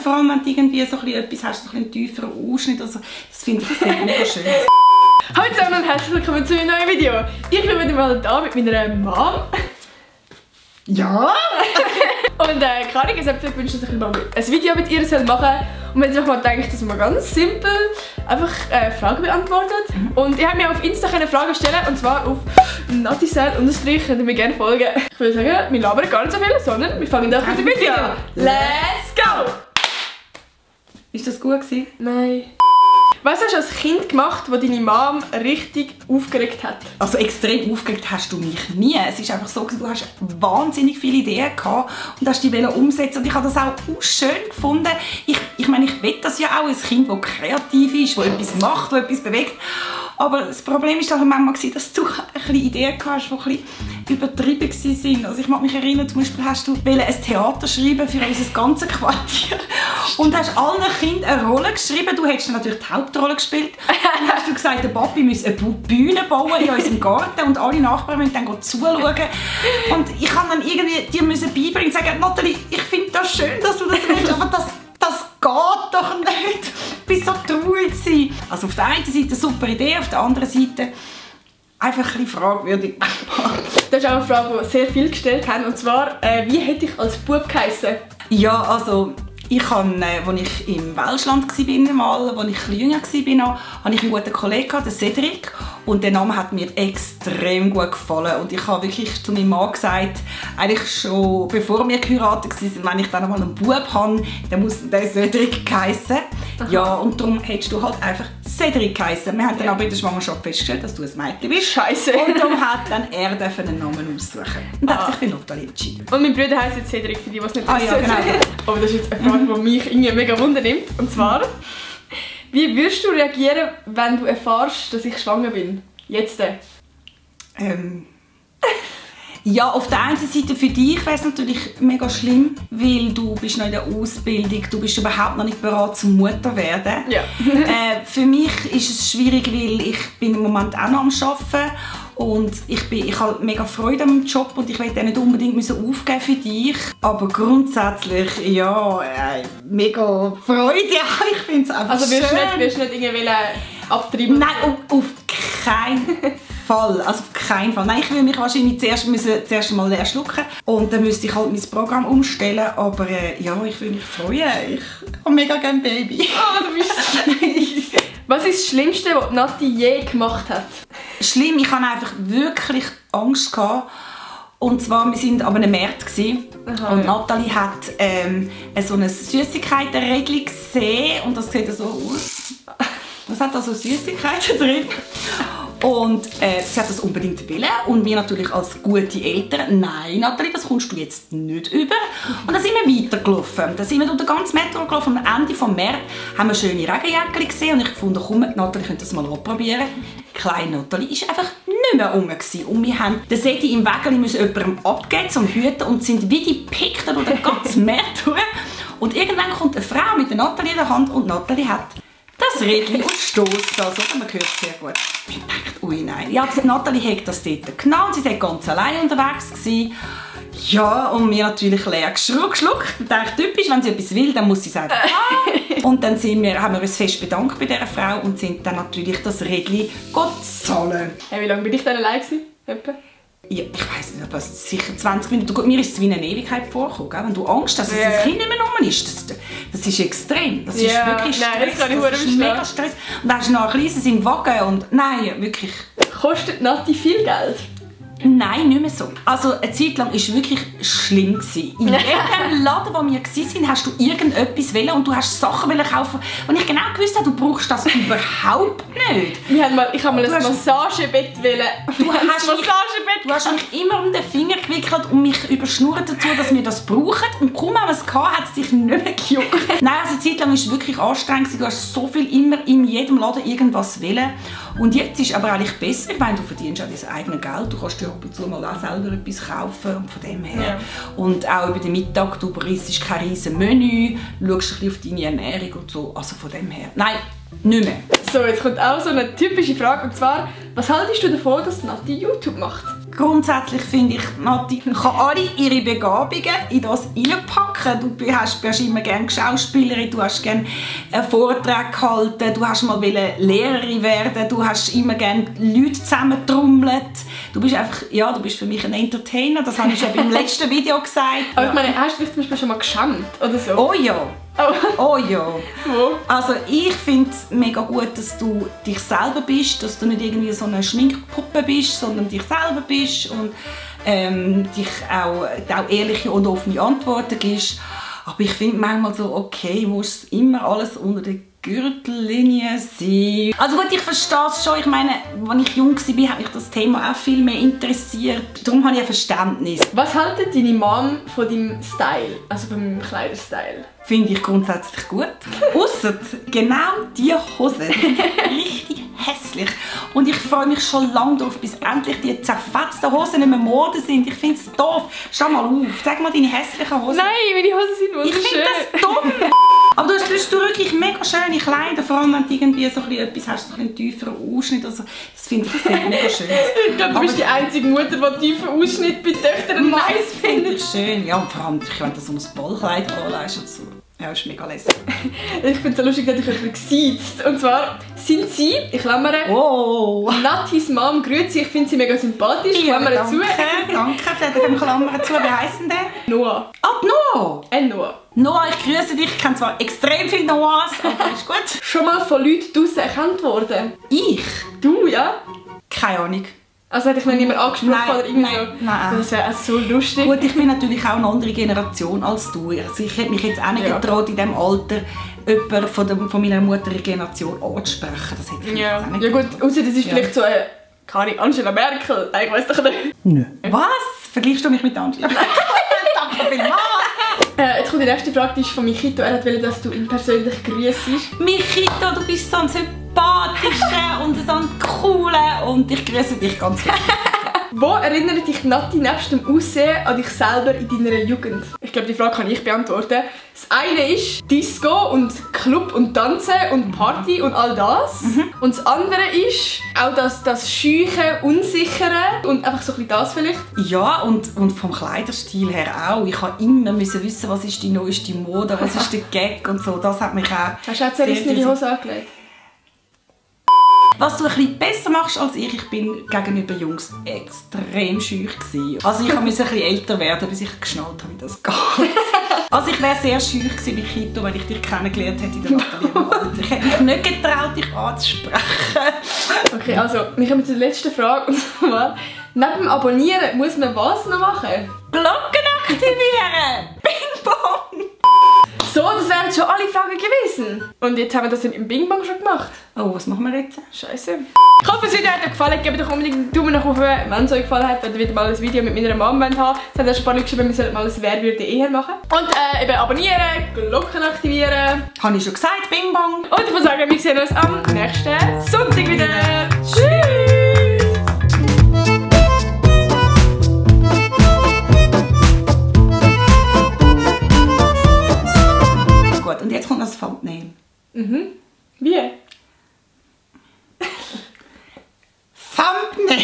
Vor allem, wenn du irgendwie so etwas hast, so einen tieferen Ausschnitt, also, das finde ich mega schön. Hallo zusammen und herzlich willkommen zu einem neuen Video. Ich bin wieder mal da mit meiner Mom. Ja! Und Karin hat sich gewünscht, dass ich mal ein Video mit ihr machen soll. Und wir haben sich mal gedacht, dass man ganz simpel einfach Fragen beantwortet. Und ich habe mir auf Insta Fragen stellen, und zwar auf Natisel_, könnt ihr mir gerne folgen. Ich würde sagen, wir labern gar nicht so viel, sondern wir fangen doch mit dem Video an. Let's go! Ist das gut gewesen? Nein. Was hast du als Kind gemacht, wo deine Mom richtig aufgeregt hat? Also extrem aufgeregt hast du mich nie. Es ist einfach so, du hast wahnsinnig viele Ideen gehabt und hast die umsetzen. Und ich habe das auch schön gefunden. Ich meine, ich will das ja auch, ein Kind, das kreativ ist, das etwas macht, das etwas bewegt. Aber das Problem war halt manchmal, dass du ein bisschen Ideen hast, die ein bisschen übertrieben waren. Also ich mag mich erinnern, zum Beispiel hast du ein Theater schreiben für unser ganzes Quartier und hast allen Kindern eine Rolle geschrieben. Du hättest natürlich die Hauptrolle gespielt. Dann hast du gesagt, der Papi müsse eine Bühne bauen in unserem Garten und alle Nachbarn müssen dann zuschauen. Und ich kann dann irgendwie dir beibringen und sagen, Nathalie, ich finde das schön, dass du das willst, aber das geht doch nicht. Ich bin so traurig. Also auf der einen Seite eine super Idee, auf der anderen Seite einfach ein bisschen fragwürdig. Das ist auch eine Frage, die sehr viele gestellt haben, und zwar, wie hätte ich als Bub geheissen? Ja, also ich habe, als ich im Welschland war, als ich jünger war, hatte ich einen guten Kollegen, den Cedric. Und der Name hat mir extrem gut gefallen. Und ich habe wirklich zu meinem Mann gesagt, eigentlich schon bevor wir geheiratet waren, wenn ich dann einmal einen Bub habe, dann muss der Cedric heissen. Ja, und darum hättest du halt einfach Cedric geheissen. Wir haben dann aber in der Schwangerschaft festgestellt, dass du ein Mädchen bist. Scheiße. Und darum hat dann er einen Namen aussuchen. Und hat sich für Nathalie entschieden. Und mein Bruder heisst jetzt Cedric, für die, die es nicht wissen. Ja, genau. Aber das ist jetzt eine Frage, die mich irgendwie mega wundernimmt. Und zwar, wie würdest du reagieren, wenn du erfährst, dass ich schwanger bin? Jetzt? Ja, auf der einen Seite für dich wäre es natürlich mega schlimm, weil du bist noch in der Ausbildung, du bist überhaupt noch nicht bereit zum Mutter werden. Ja. Für mich ist es schwierig, weil ich bin im Moment auch noch am Arbeiten und ich habe mega Freude an meinem Job und ich will den nicht unbedingt aufgeben für dich. Aber grundsätzlich, ja, mega Freude. Ja, ich finde es einfach also schön. Also wirst du nicht irgendwie abtreiben? Nein, auf keinen Fall. Also auf keinen Fall. Nein, ich will mich wahrscheinlich zuerst mal leer schlucken und dann müsste ich halt mein Programm umstellen. Aber ja, ich würde mich freuen. Ich habe mega gerne Baby. Oh, du bist Was ist das Schlimmste, was Nati je gemacht hat? Schlimm, ich hatte einfach wirklich Angst gehabt. Und zwar, wir waren an einem Markt und Nathalie hat so eine Süßigkeitenrädchen gesehen und das sieht so aus. Was hat da so Süßigkeiten drin? Und sie hat das unbedingt wollen. Und wir natürlich als gute Eltern, nein Nathalie, das kommst du jetzt nicht über. Und dann sind wir weitergelaufen. Dann sind wir durch den ganzen Metro gelaufen. Am Ende des März haben wir schöne Regenjäckchen gesehen. Und ich fand, komm, Nathalie könnte das mal ausprobieren. Kleine Nathalie war einfach nicht mehr rum. Und wir haben den Seti im Wägeli jemandem abgeben zum Hüten und sind wie die Pikten durch den ganzen März durch. Und irgendwann kommt eine Frau mit der Nathalie in der Hand und Nathalie hat das Rädchen und stößt das, oder? Man hört es sehr gut. Ich dachte, ui nein. Ja, Nathalie hat das dort genommen, sie war ganz allein unterwegs. Ja, und wir natürlich leer geschluckt. Ich dachte, typisch, wenn sie etwas will, dann muss sie sagen, ja. Und dann haben wir uns fest bedankt bei dieser Frau und sind dann natürlich das Rädchen zahlen. Hey, wie lange bin ich dann allein gewesen? Ja, ich weiss nicht, aber sicher 20 Minuten. Gut, mir ist es wie eine Ewigkeit vorgekommen, gell? Wenn du Angst hast, dass das Kind nicht mehr rum ist. Das ist extrem. Das ist wirklich Stress. Nein, das kann ich das ist mega Stress. Und dann hast du noch ein kleines im Wagen und nein, wirklich. Kostet Nati viel Geld? Nein, nicht mehr so. Also eine Zeit lang war es wirklich schlimm. In jedem Laden, wo wir waren, hast du irgendetwas wollen und du hast Sachen kaufen, und ich genau gewusst habe, du brauchst das überhaupt nicht. Ich habe mal ein Massagebett wollen. Du hast mich immer um den Finger gewickelt und mich überschnurrt dazu, dass wir das brauchen. Und kaum haben wir es gehabt, hat es dich nicht mehr gejuckt. Nein, also eine Zeit lang war es wirklich anstrengend. Du hast so viel immer in jedem Laden irgendwas wollen. Und jetzt ist es aber eigentlich besser. Ich meine, du verdienst ja dein eigenes Geld. Du kannst dir ab und zu mal auch selber etwas kaufen. Und von dem her. Ja. Und auch über den Mittag, du isst kein riesen Menü, schaust ein bisschen auf deine Ernährung und so. Also von dem her. Nein, nicht mehr. So, jetzt kommt auch so eine typische Frage. Und zwar, was haltest du davon, dass Nati YouTube macht? Grundsätzlich finde ich, Nati kann alle ihre Begabungen in das reinpacken. Du bist immer gerne Schauspielerin, du hast gerne einen Vortrag gehalten, du hast mal Lehrerin werden, du hast immer gerne Leute zusammentrommelt. Du bist einfach, ja, du bist für mich ein Entertainer, das habe ich schon beim letzten Video gesagt. Aber ich meine, hast du dich zum Beispiel schon mal geschämt oder so? Oh ja. Oh ja. Wo? Also ich finde es mega gut, dass du dich selber bist, dass du nicht irgendwie so eine Schminkpuppe bist, sondern dich selber bist und dich auch ehrliche und offene Antworten gibst. Aber ich finde manchmal so, okay, muss immer alles unter der Gürtellinie sein. Also gut, ich verstehe es schon. Ich meine, als ich jung war, hat mich das Thema auch viel mehr interessiert. Darum habe ich ein Verständnis. Was hält deine Mom von deinem Style, also von meinem Kleiderstyle? Finde ich grundsätzlich gut. Ausser genau diese Hose. Richtig hässlich. Und ich freue mich schon lange darauf, bis endlich die zerfetzten Hosen nicht mehr Mode sind. Ich finde es doof. Schau mal auf. Zeig mal deine hässlichen Hosen. Nein, meine Hosen sind wunderschön. Ich finde das dumm. Aber du hast wirklich mega schöne Kleider. Vor allem, wenn du irgendwie so etwas hast, so einen tieferen Ausschnitt. Also, das finde ich mega schön. Ich glaube, du bist die einzige Mutter, die tiefen Ausschnitt bei Töchtern nice findet. Schön. Ja, und vor allem, wenn du so ein Ballkleid anlegst und so. Ja, das ist mega lässig. Ich finde es so lustig, dass ich jemanden gesiezt. Und zwar sind sie, ich klammere, Natis Mom, grüezi, ich finde sie mega sympathisch, ja, klammere danke, zu. Danke, vielleicht im Klammern zu. Wie heisst denn der? Noah. Noah! Noah. Noah, ich grüße dich. Ich kenne zwar extrem viele Noahs, aber ist gut. Schon mal von Leuten draussen erkannt worden? Ich? Du, ja? Keine Ahnung. Also hat dich noch niemand angesprochen oder irgendwie so? Nein. Das wäre so lustig. Gut, ich bin natürlich auch eine andere Generation als du. Also ich hätte mich jetzt auch nicht getraut, in diesem Alter jemanden von meiner Muttergeneration anzusprechen. Das hätte ich jetzt auch nicht gut, außer das ist vielleicht so eine Angela Merkel. Nein, ich weiss doch nicht. Nö. Was? Vergleichst du mich mit Angela Merkel? Danke vielmals. Jetzt kommt die nächste Frage, die ist von Michito. Er wollte, dass du ihn persönlich grüßt. Michito, du bist so ein sympathischer und so ein cooler und ich grüße dich ganz viel. Wo erinnert dich Nati nebst dem Aussehen an dich selber in deiner Jugend? Ich glaube, die Frage kann ich beantworten. Das eine ist Disco und Club und Tanzen und Party und all das. Und das andere ist auch das Scheuche, Unsichere und einfach so ein bisschen das vielleicht. Ja, und vom Kleiderstil her auch. Ich musste immer wissen, was ist die neueste Mode, was ist der Gag und so. Das hat mich auch... Hast du auch zerrissene Hose angelegt? Was du ein bisschen besser machst als ich bin gegenüber Jungs extrem scheu gewesen. Also ich musste ein bisschen älter werden, bis ich geschnallt habe, wie das geht. Also ich wäre sehr scheu gewesen, Michito, wenn ich dich kennengelernt hätte in der Nathalie. Ich hätte mich nicht getraut, dich anzusprechen. Okay, also wir kommen zur letzten Frage. Und zwar, neben dem Abonnieren muss man was noch machen? Glocken aktivieren! Bing Bong! So, das wären schon alle Fragen gewesen. Und jetzt haben wir das im Bing Bang schon gemacht. Oh, was machen wir jetzt? Scheiße. Ich hoffe, es hat euch gefallen. Gebt doch unbedingt einen Daumen nach oben, wenn es euch gefallen hat. Wenn ihr wieder mal ein Video mit meiner Mom haben wollt. Es haben auch schon ein paar Leute geschrieben, wir sollten mal ein «Wer würde eher» machen. Und eben abonnieren, Glocken aktivieren. Habe ich schon gesagt, Bing Bong. Und ich muss sagen, wir sehen uns am nächsten Sonntag wieder. Tschüss! Und jetzt kommt das Thumbnail. Wie? Thumbnail!